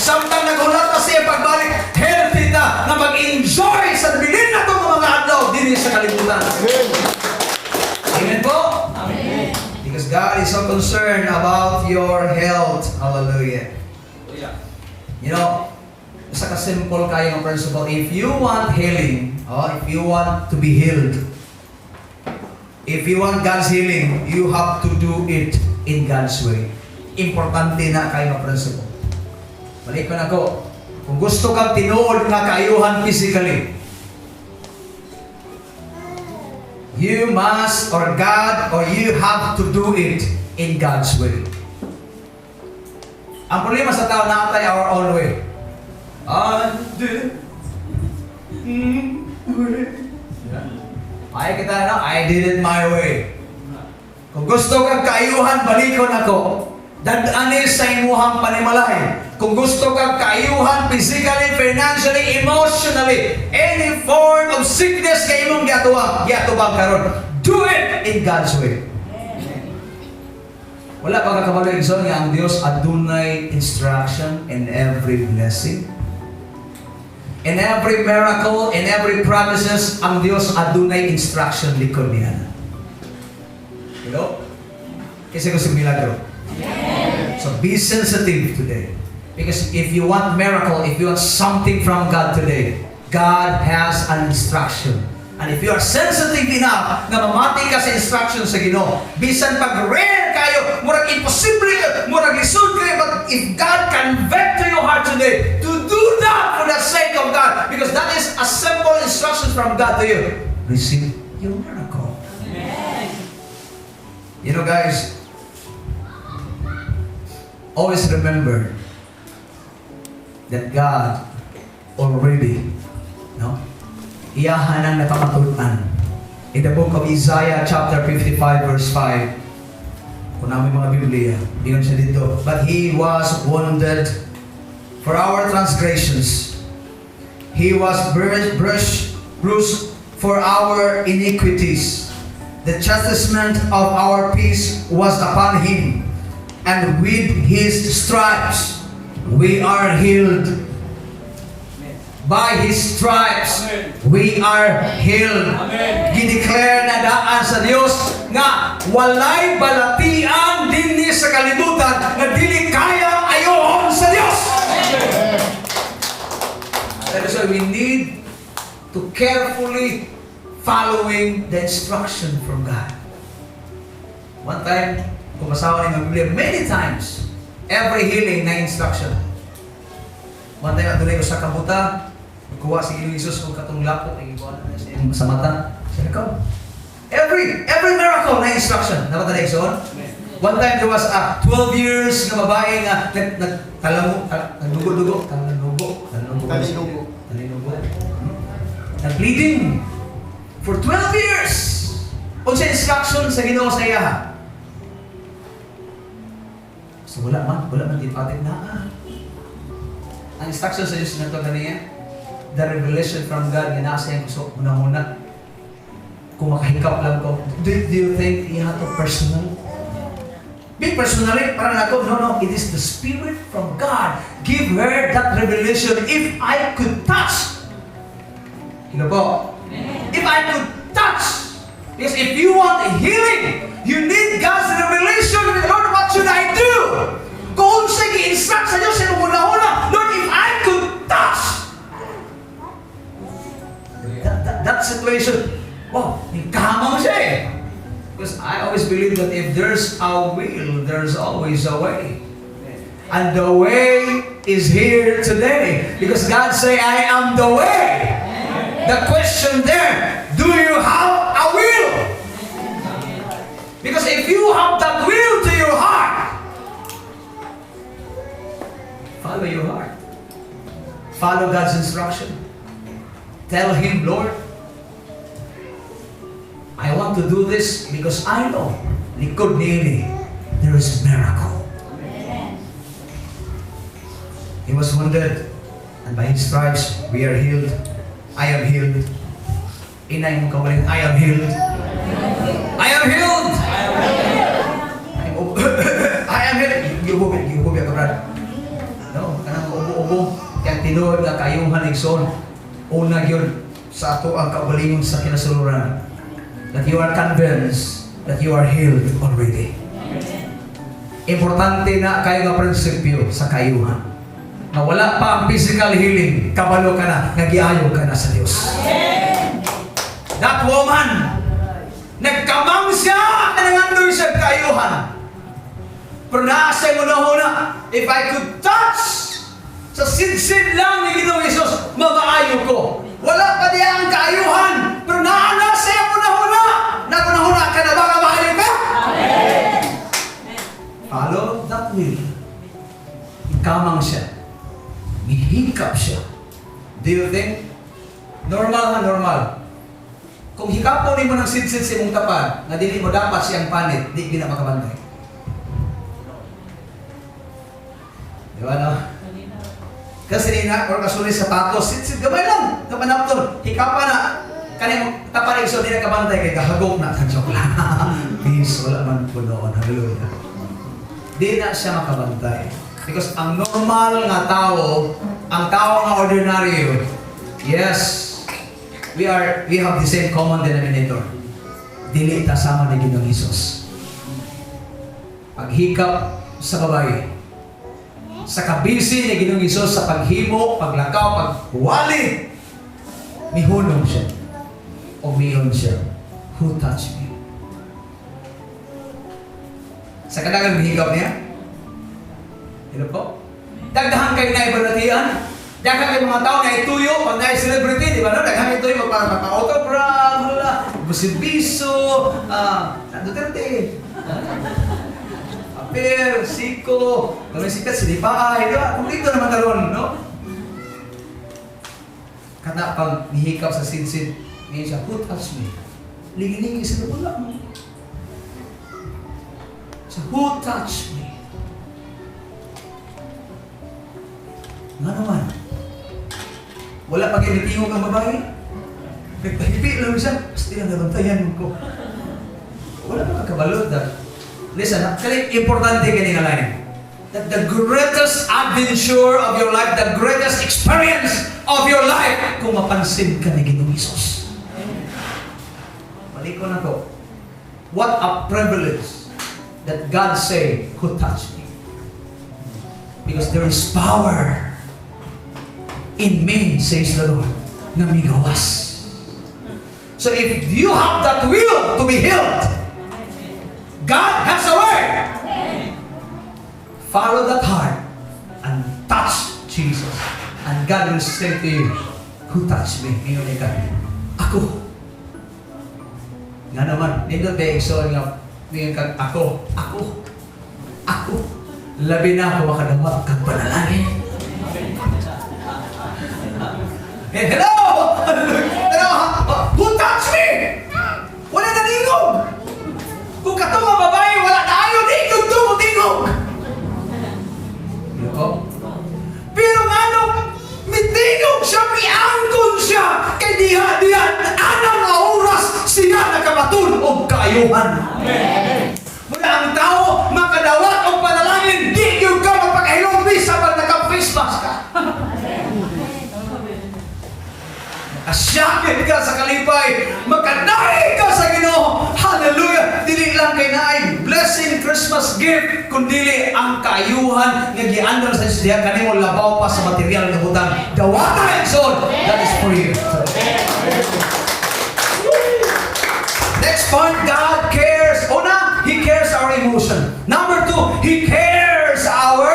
Samtang naghulat na siya pagbalik, healthy ta nga mag-enjoy sa bilin na itong mga adlaw dinhi sa kalibutan. Amen po? Amen. Because God is so concerned about your health. Hallelujah. Isa ka simple kayo ng principle. If you want healing, oh, if you want to be healed, if you want God's healing, you have to do it in God's way. Importante na kayo ng principle. Balik ko na ko. Kung gusto kang tinuod nga kaayuhan physically, you must or God or you have to do it in God's way. Ang problema sa tao, naa tay our own way. I did way. Ay kita na, I did it my way. Kung gusto kang kaayuhan, balikon ako. Dad-ani sa imuhang panimalay. Kung gusto kang kaayuhan physically, financially, emotionally, any form of sickness kay imong giatubang karon, do it in God's way. Wala pa kakabalo, igsoon, nga ang Dios adunay instruction in every blessing. In every miracle, in every promises, ang Dios adunay instruction likod niya. Hello? Kasi gusto milagro. So be sensitive today. Because if you want miracle, if you want something from God today, God has an instruction. And if you are sensitive enough na mamati ka sa instructions sa Ginoo, bisan pag rare kayo, murag imposible ka, murag lisod kayo, but if God convict to your heart today to do that for the sake of God, because that is a simple instruction from God to you, receive your miracle. Guys, always remember that God already, no? Iyahan ang napamatud-an. In the book of Isaiah chapter 55 verse 5, kung naa moy mga Biblia, ingon siya dito, "But He was wounded for our transgressions. He was bruised for our iniquities. The chastisement of our peace was upon Him, and with His stripes we are healed." By His stripes we are healed. Amen. Gideclare na daan sa Dios nga walay balatian dinhi sa kalibutan nga dili kaya ayohon sa Dios. That is why we need to carefully following the instruction from God. One time, kung basahon ninyo ang Biblia, many times, every healing na instruction. One time, adunay ko sa kabuta, kuha si Ginoong Jesus og katong lapok, ay ibuan na siya sa mata. Siya ikaw. Every miracle na instruction. Dapat na igsoon? One time there was a 12 years nga babae nga nag nag talamu nagdugo-dugo, talanugo, talanugo. Talinugo. Talinugo. Nag-bleeding for 12 years. Unsa instruction sa Ginoo sa iya? So wala man di na. Ang instruction sa Diyos na to kaniya, the revelation from God nga naa sa iyang kusog, una-una. Kung makahikap lang ko, do you think you have to personal? Be personally, parang ako, no, it is the Spirit from God. Give her that revelation. If I could touch. Hello po? If I could touch. Because if you want a healing, you need God's revelation. "Lord, what should I do?" Kung sa gi-instruct sa Diyos sa una-una, "Lord, if I could touch." That situation, wow, kamang siya eh. Because I always believe that if there's a will, there's always a way. And the way is here today. Because God say, "I am the way." The question there, do you have a will? Because if you have that will to your heart, follow your heart. Follow God's instruction. Tell Him, "Lord, I want to do this because I know, likod niini, there is miracle." He was wounded, and by His stripes we are healed. I am healed. Inay mong kawaling, "I am healed. I am healed. I am healed." Giubo, giubo ka, brad. No, kanang ubo-ubo. Kaya tinuod nga kayuhan igsoon. Una gyud sa ato ang kaugalingon sa kinasuluran. That you are convinced that you are healed already. Importante na kayo nga prinsipyo sa kayuhan. Nga wala pa ang physical healing, kabalo ka na, nagiayo ka na sa Diyos. That woman, nagkamang siya, nangandoy siya kaayuhan. Pero naa sa una, "If I could touch, sa sidsid lang ni Ginoong Hesus, mamaayo ko." Wala pa diya ang kaayuhan, pero naa na sa una-una. Nagunahuna ka na ba nga maayo ka? Follow that will. Ikamang siya. Mihikap siya. Do you think? Normal ha, normal. Kung hikapon nimo ng sidsid sa imong tapad, nga dili mo dapat siyang panit, di gina makabantay. Di ba no? Kasi nina, or kasuli sapatos, sidsid gamay lang, kapanapton, hikapa na. Kani tapad iso di na kabantay kay kahagok na kan joke lang. Peace, wala man po noon. Hallelujah. Di na siya makabantay. Because ang normal nga tao, ang tao nga ordinaryo, yes, we have the same common denominator. Dili ta sama ni Ginoong Hesus. Paghikap sa babae, sa kabisi ni Ginoong Hesus sa paghimo, paglakaw, paghuwali, mihunong siya. O Miingon siya, "Who touched me?" Sa kadagan mihikap niya. Hello po? Daghan kay na ibalatian. Daghan kay mga tao na ituyo pag na celebrity, di ba no? Daghan kay tuyo magpapa-autograph, wala, biso, Duterte. Apir, Siko, kami sikat si Dipaay, di ba? Kung dito naman karon, no? Kana pag nihikap sa sidsid, ngayon siya, "Who touched me?" Lingi-lingi sa wala mo. So, "Who touched me?" Nga naman. Wala pa kayo nitingog ang babae. Nagpahipi lang siya. Basta yan, nabantayan ko. Wala pa kakabalot na. Listen, kani importante kani nga line. That the greatest adventure of your life, the greatest experience of your life, kung mapansin ka ni Ginoong Hesus. Balik ko na to. What a privilege that God say, "Who touched me?" Because there is power in me, says the Lord, na migawas. So if you have that will to be healed, God has a way. Follow that heart and touch Jesus. And God will say to you, "Who touched me?" Ngayon ka, "Ako." Nga naman, nindot ba igsoon nga, ngayon kag, "Ako, ako, ako." Labi na ako makadawat kag panalangin. Hey, hello! Hello! Who touched me? Wala na ningog! Kung kato nga babae, wala na ayo, tingog to mo tingog! Yo. Pero ngano, mitingog siya, miangkon siya, kay diha, diha, anang nga oras, siya nakabaton og kaayuhan. Muna ang tao makadawat og panalangin, di gyud ka magpakahilom bisa pag naka-face mask ka. Makasyakit ka sa kalipay, makadaig ka sa Ginoo. Hallelujah! Dili lang kay naay blessing Christmas gift, kundili ang kaayuhan nga giandam sa Diyos diha kanimo labaw pa sa material nga butang. Dawata, igsoon. That is for you. Next point, God cares. Una, He cares our emotion. Number two, He cares our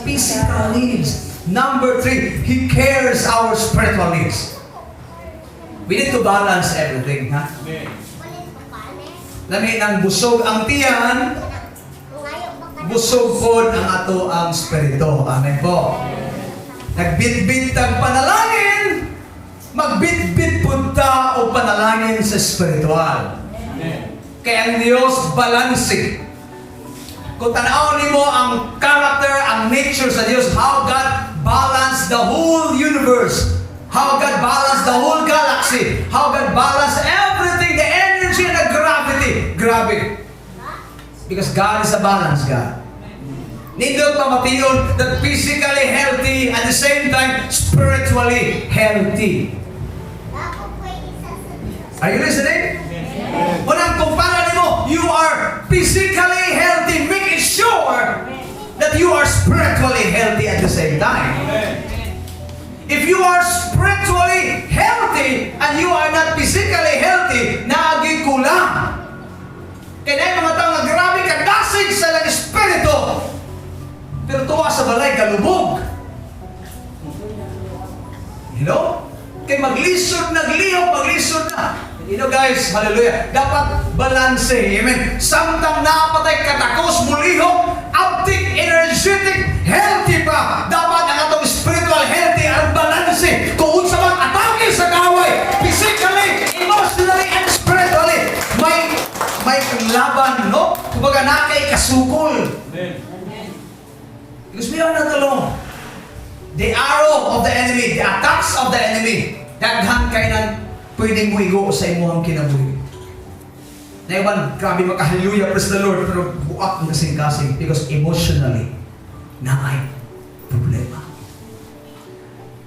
physical needs. Number three, He cares our spiritual needs. We need to balance everything, ha? Lami ng busog ang tiyan, busog pod ang ato ang spirito. Amen po. Nagbitbit ang panalangin, magbitbit pud ta og panalangin sa spiritual. Kaya ang Diyos balanse. Kung tanaw nimo ang character, ang nature sa Diyos, how God balance the whole universe, how God balance the whole galaxy, how God balance everything, the energy and the gravity. Grabe. Because God is a balance God. Nindot pamation that physically healthy at the same time spiritually healthy. Are you listening? Unang kumpara nimo, you are physically healthy. Make it sure that you are spiritually healthy at the same time. If you are spiritually healthy and you are not physically healthy, naagi kulang. Kaya na mga tao nga grabe kadasig sa lang espiritu. Pero tuwa sa balay, galubog. You know? Kay maglisod, naglihok, maglisod na. You know guys, hallelujah. Dapat balanse. Amen. Samtang napatay katakos, mulihok, uptick, energetic, healthy pa. Dapat ang atong spiritual healthy ang balanse. Kung unsa man atake sa kaway, physically, emotionally, and spiritually, may laban, no? Kumbaga nakay kasukol. Because we are not alone. The arrow of the enemy, the attacks of the enemy, daghan kay nang pwedeng muigo sa imuhang kinabuhi. Na iban, grabe maka-hallelujah, praise the Lord, pero buak ang kasing-kasing because emotionally, naay problema.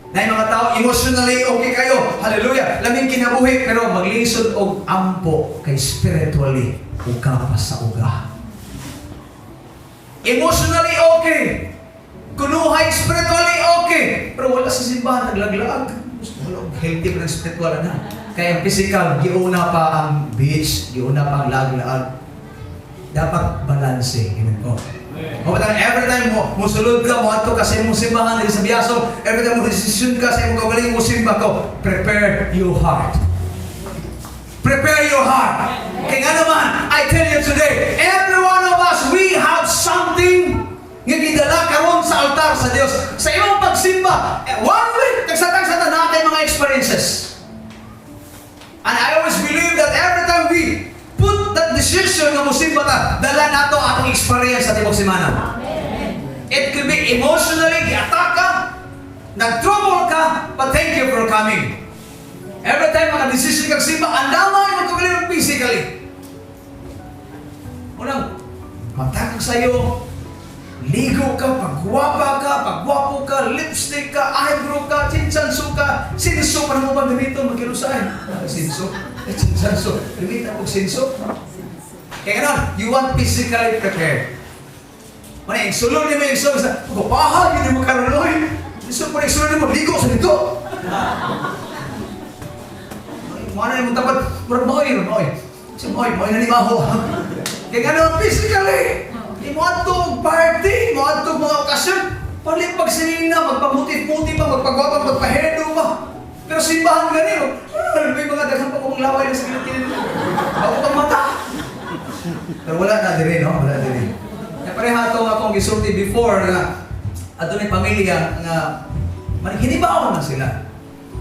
Na mga tao, emotionally okay kayo, hallelujah, laming kinabuhi, pero maglisod og ampo kay spiritually, uga pa sa uga. Emotionally okay. Kunuhay spiritually okay. Pero wala sa simbahan, naglaglag. Wala og healthy pa ng spiritual na. Kaya ang physical, giuna pa ang beach, giuna pa ang lag-laag. Dapat balanse. Amen po. O ba, every time mo musulod ka, mo adto ka sa imong simbahan diri sa Biasong, every time mo desisyon ka sa imong kaugalingon mo simba ko, prepare your heart. Prepare your heart. Kaya nga naman, I tell you today, every one of us, we have something nga gidala karon sa altar sa Dios. Sa imong pagsimba, eh, one week, tagsatang-sata na kay mga experiences. And I always believe that every time we put that decision nga musimba ta, dala nato atong experience sa tibok semana. It could be emotionally, giataka, nag-trouble ka, but thank you for coming. Every time mga decision kag simba, andama yung magkagaling physically. Unang, matakag sa'yo, ligo ka, pagwapa ka, pagwapo ka, lipstick ka, eyebrow ka, chinchanso ka, sinso pa mo ba gamito, magkinusain. Sinso, eh, chinchanso, gamitan og sinso. Kaya ganun, you want physically prepared. Mana, yung sulod ni mo yung sulod sa, pagpapaha, yun mo karoon, oy. So, pag sulod mo, ligo sa dito. Mana yung tapat, murag maoy, maoy. Si maoy, maoy na ni Maho. Kaya ganun, physically, di mo ato party, mo ato mga okasyon, palipag sinina, magpamuti-puti pa, magpagwapa, magpahedo pa. Pero simbahan gani, oh, may mga daghan pa kong laway na sa kilikili. Bago pang mata. Pero wala na dire, no? Wala dire. Kaya pareha ito nga akong gisulti before nga ato ni pamilya nga manghinibaon na sila.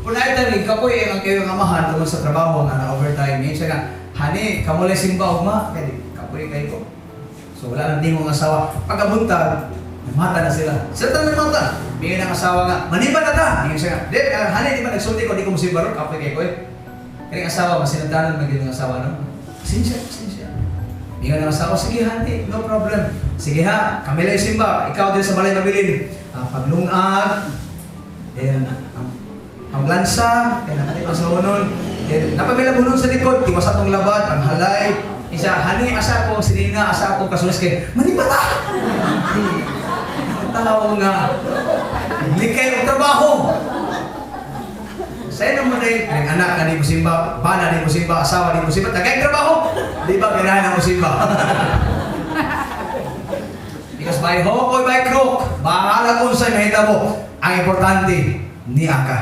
Kung na time, kapoy ang kayo nga amahan tungkol sa trabaho nga na overtime. Ngayon siya nga, "Honey, kamo lang simba ugma." Kaya di, kapoy kayo ko. So wala nang tingong asawa. Pagkabuntag, namata na sila. Sila tanan namata. Bigay ng asawa nga, "Maniba na ta." Ngayon siya nga, "Di, honey, di ba nagsulti ko, di ko musimba ron, kapoy kayo ko eh." Kaya yung asawa, masinundanon man yung asawa, no? Pasensya, pasensya. Bigay ng asawa, "Sige honey, no problem. Sige ha, kami lang simba, ikaw din sa balay mabilin. Paglungag, then ang lansa, kaya nakatid sa unon. Then, napamila mo nun sa likod, tiwas atong labad, ang halay. Isa, honey, asa ko, sinina, asa ko, kasulis kay, maniba ta!" Ang tao nga, likay og trabaho. Sa'yo naman ay, ang anak na di mo simba, bana di mo simba, asawa di mo simba, tagay trabaho, di ba ganahan ang mo simba? Because by hook or by crook, bahala kung sa'yo mahitabo, ang importante, niya ka.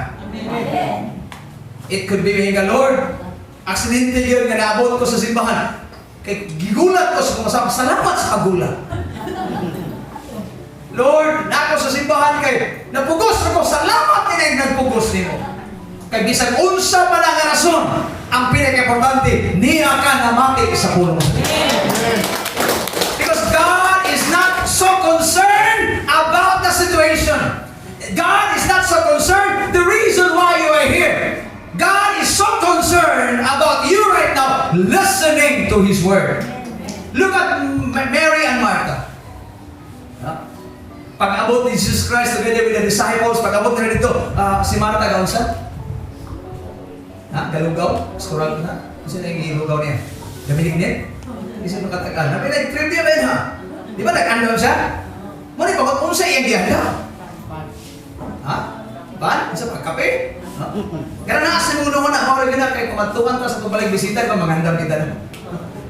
It could be ka, "Lord, aksidente yun nga naabot ko sa simbahan. Kay gigulat ko sa kong asawa, salamat sa paggulat. Lord, nako sa simbahan kay napugos ko, salamat kay nagpugos nimo." Kay bisan unsa pa na nga rason, ang pinaka-importante, niya ka namati sa pulong sa Diyos. Because God is not so concerned about the situation. God is not so concerned the reason why you are here. God is so concerned about you right now listening to His word. Look at Mary and Martha. Ha? Pag-abot ni Jesus Christ together with the disciples, pag-abot nila dito, si Martha gaunsa? Ha? Galugaw? Skurang na? Kasi na yung gilugaw niya. Gaminig niya? Hindi siya makatagal. Nabi nag-trivia ba yun ha? Di ba nag-andam siya? Mo ni pag unsa iyang gihanda? Ha? Ban? Isa pa kape? Ha? Kaya na sa mundo ko na mao na kay kumadtuan ta sa pagbalik bisita pa magandam kita no.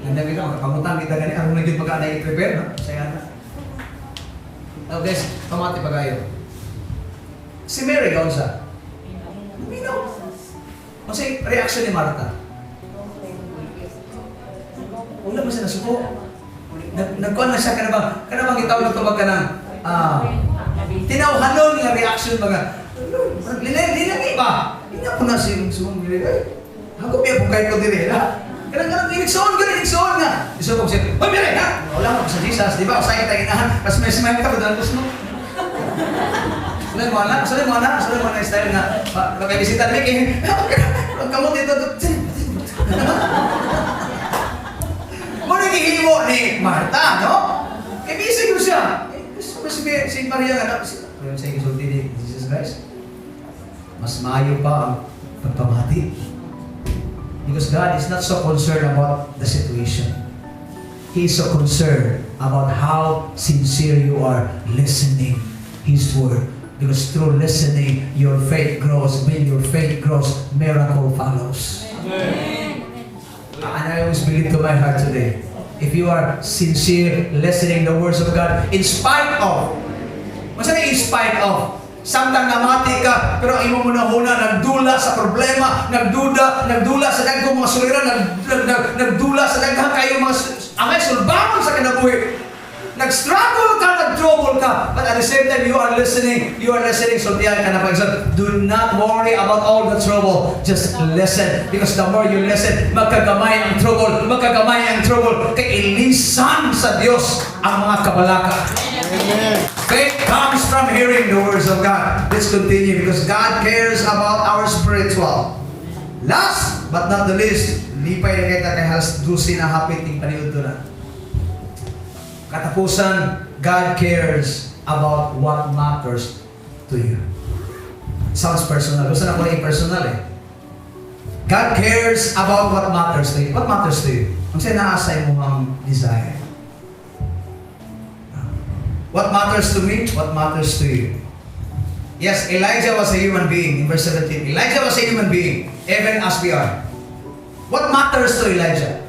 Gandam kita, magpangutang kita gani aron na gyud pagka na i-prepare no. Saya na. Oh guys, pamati pa kayo. Si Mary gaunsa? Luminaw. Kasi reaction ni Martha. Wala mo siya nasuko. Nagkuhan na siya kana bang gitawag na tubag ka ng tinawhanon nga reaction mga lilay ba? Hindi po na si sumong lilay. Ako biya po kahit ko dire ha. Kanang iligsoon ka iligsoon nga. Iso ko siya, "Hoy Mary ha." Wala mo sa Jesus, di ba? Usay kita ginahan. Pas may smile ka ba no? Sulay mo na style nga pa bisita ni kay kamot dito. Mo na gihimo ni Martha, no? Kay busy ko siya. Eh, gusto mo si Maria nga, si, pero sa gisulti ni Jesus Christ, mas maayo pa ang pagpamati. Because God is not so concerned about the situation. He is so concerned about how sincere you are listening His word. Because through listening, your faith grows. When your faith grows, miracle follows. And I always believe to my heart today, if you are sincere listening the words of God, in spite of, masa na in spite of, samtang namati ka, pero ang imong hunahuna, nagdula sa problema, nagduda, nagdula sa daghang mga suliran, nagdula sa daghang kayo mga angay sulbangon sa kinabuhi. Nag-struggle ka, nag-trouble ka, but at the same time, you are listening, sultihan ka na pag. Do not worry about all the trouble. Just listen. Because the more you listen, magkagamay ang trouble, magkagamay ang trouble. Kay ilisan sa Dios ang mga kabalaka. Faith comes from hearing the words of God. Let's continue because God cares about our spiritual. Last but not the least, lipay na kita kay halos 12 na hapit ting paniudto na. Katapusan, God cares about what matters to you. Sounds personal. Gusto na ko na personal eh. God cares about what matters to you. What matters to you? Ang sa'yo naa sa imong desire. What matters to me? What matters to you? Yes, Elijah was a human being in verse 17. Elijah was a human being, even as we are. What matters to Elijah?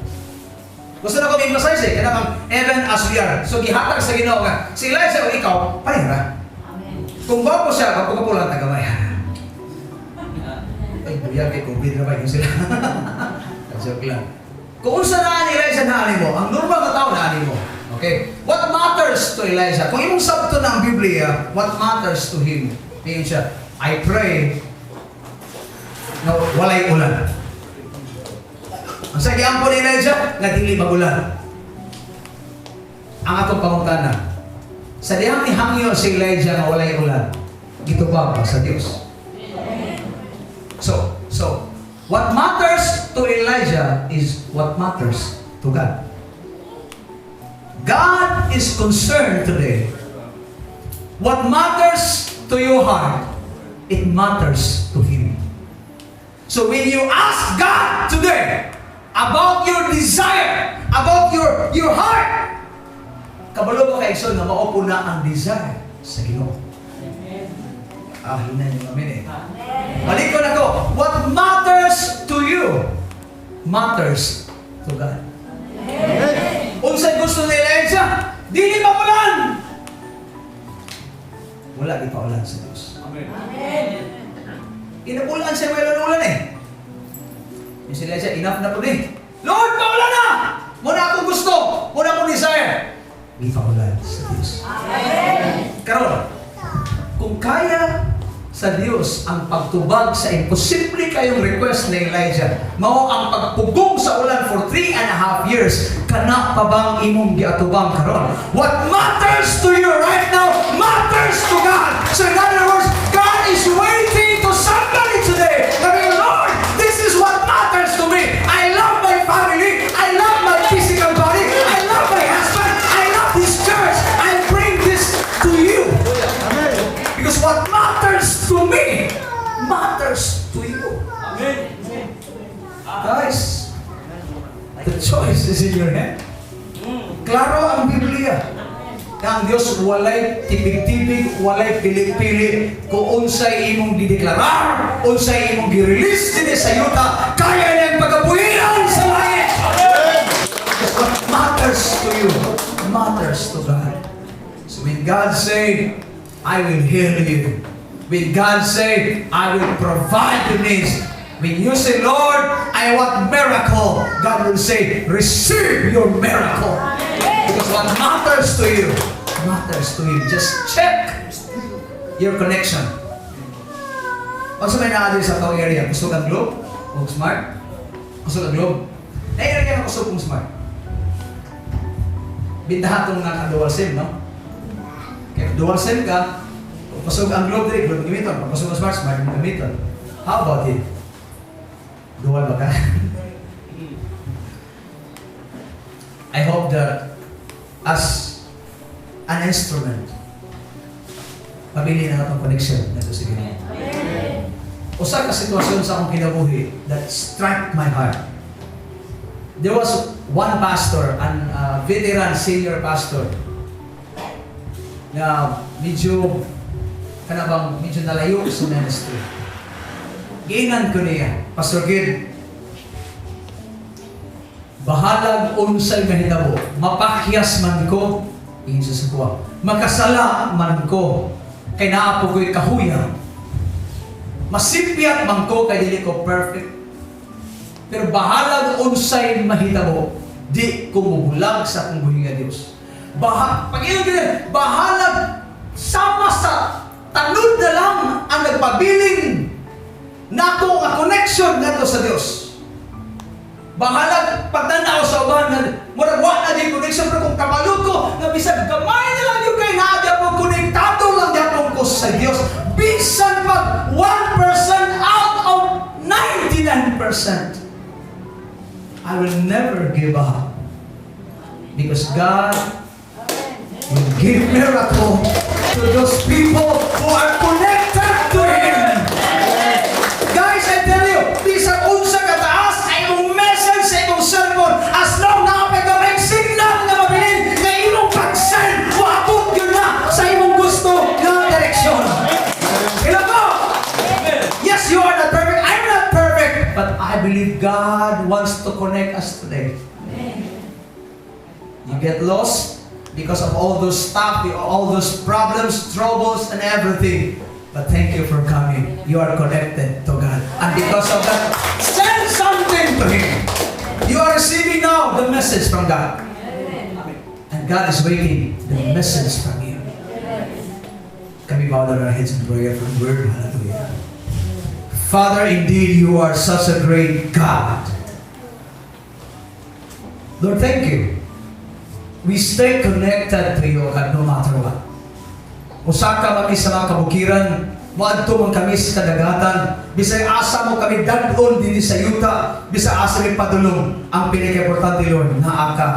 Gusto na ko emphasize eh, kanang even as we are. So gihatag sa Ginoo nga si Elijah o ikaw, pareha. Kung gwapo siya, gwapo lang tagamay. Ay, buyag kay COVID na ba yun sila? Joke lang. Kung unsa naa ni Elijah naa nimo, ang normal nga tao naa nimo. Okay? What matters to Elijah? Kung imong sabton ang Biblia, what matters to him? Tingin siya, "I pray na walay ulan." Ang sa giampo ni Elijah, nga dili magulan. Ang atong pangutana, sa dihang nihangyo si Elijah nga walay ulan, gitubag ba sa Dios? So, what matters to Elijah is what matters to God. God is concerned today. What matters to your heart, it matters to Him. So when you ask God today about your desire, about your heart, kabalo ba kay igsoon nga mao po na ang desire sa Ginoo? Ah, hinay niyo amen eh. Balik ko na ko. What matters to you matters to God. Unsay gusto ni Elijah? Dili magulan. Wala di pa ulan sa Diyos. Inabulan siya may ulan eh. Yung si Elijah, enough na po ni. "Lord, paulan na! Muna akong gusto! Muna akong desire!" Di pa ulan sa Diyos. Karon, kung kaya sa Diyos ang pagtubag sa imposible kayong request ni Elijah, mao ang pagpugong sa ulan for 3.5 years, kana pa bang imong giatubang karon? What matters to you right now matters to God. So in other words, God is waiting to somebody today. I mean, "Lord, this is what matters to me. I love my family. I love my physical body. I love my husband. I love this church. I bring this to you. Because what matters to me matters to you." Guys, the choice is in your hand. Klaro ang Biblia na ang Diyos walay tibig-tibig, walay pili-pili. Kung unsay imong gideklarar, unsay imong gi-release dinhi sa yuta, kaya niyang pagabuhian sa langit. Because what matters to you matters to God. So when God say, "I will heal you," when God say, "I will provide your needs," when you say, "Lord, I want miracle," God will say, "Receive your miracle." Because what matters to you matters to Him. Just check your connection. Unsa may naa diri sa atong area? Kusog ang Globe? O Smart? Kusog ang Globe? Na area nga kusog kung Smart? Bintaha tong nga dual SIM, no? Kaya dual SIM ka, kung kusog ang Globe diri, Globe gamiton. Pag kusog ang Smart, Smart gamiton. How about it? Dual ba ka? I hope that as an instrument, pabili na atong connection nato sa Ginoo. Usa ka sitwasyon sa akong kinabuhi that struck my heart. There was one pastor, an veteran senior pastor, na medyo Kana bang medyo nalayo sa ministry. Giingnan ko niya, "Pastor Kid, bahalag unsay mahitabo, mapakyas man ko," ingon siya sa akoa, "makasala man ko, kay naa po ko'y kahuyang. Masipyat man ko kay dili ko perfect. Pero bahalag unsay mahitabo, di ko mubulag sa akong buhi nga Dios." Pag ingon bahalag sama sa tanod na lang ang nagpabilin nako nga connection ngadto sa Dios. Bahalag pagtanaw sa uban nga murag wa na di connection, pero kung kabalo ko nga bisan gamay na lang yung kay naa gyapon, konektado lang gyapon ko sa Dios bisan pag 1% out of 99%, I will never give up because God will give miracle to those people who are connected to Him. Guys, I tell you, bisan unsa kataas ay imong message sa imong cellphone, as long naa pay gamay signal nga mabilin nga imong pag-send, moabot gyud na sa imong gusto nga direksyon. Ila ko? Yes, you are not perfect. I'm not perfect. But I believe God wants to connect us today. You get lost because of all those stuff, all those problems, troubles, and everything. But thank you for coming. You are connected to God. And because of that, send something to Him. You are receiving now the message from God. And God is waiting the message from you. Can we bow down our heads in prayer for the word? Hallelujah. Father, indeed, you are such a great God. Lord, thank you. We stay connected to you, God, no matter what. Musaka man mi sa mga kabukiran, moadto man kami sa kadagatan, bisag asa mo kami dad-on dinhi sa yuta, bisag asa mi padulong, ang pinaka-importante, Lord, naa ka,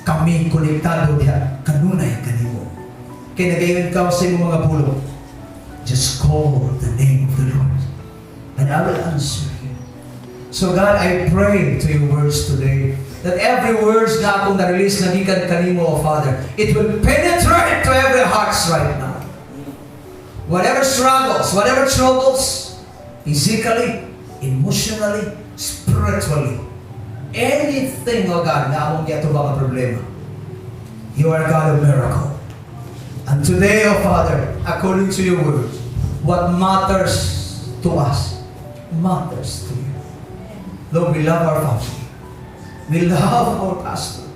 kami konektado diha kanunay kanimo. Kay nagaingon ka sa imong mga pulong, "Just call the name of the Lord, and I will answer you." So God, I pray to your words today, that every words na akong na-release na gikan kanimo, O Father, it will penetrate to every hearts right now. Whatever struggles, whatever troubles, physically, emotionally, spiritually, anything, O God, na among giatubang ang problema, you are God of miracle. And today, O Father, according to your words, what matters to us matters to you. Lord, we love our family. We love our pastor.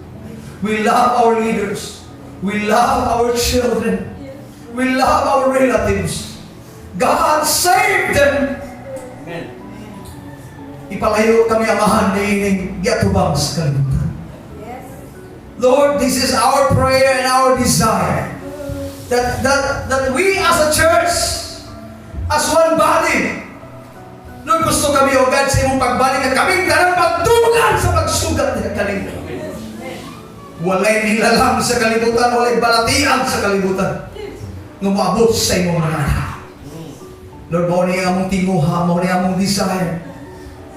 We love our leaders. We love our children. We love our relatives. God, save them. Amen. Ipalayo kami, Amahan, niining giatubang sa kalibutan. Lord, this is our prayer and our desire, that we as a church, as one body, Lord, gusto kami, O God, sa imong pagbalik at kaming tanan pagdungan sa pagsugat ng kalibutan. Walay nilalang sa kalibutan, walay balatian sa kalibutan nga moabot sa imong mga anak. Lord, mao ni among tinguha, mao ni among desire.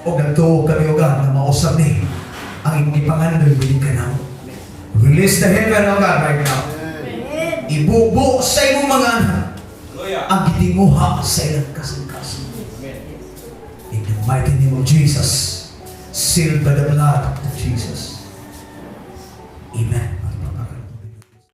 O nagtuo kami, O God, na mausab ni ang imong ipangandoy bilin kanamo. Release the heaven, O God, right now. Ibubo sa imong mga anak Hallelujah. ang gitinguha sa ilang kasing-kasing. Amen. In the mighty name of Jesus, sealed by the blood of Jesus. Amen.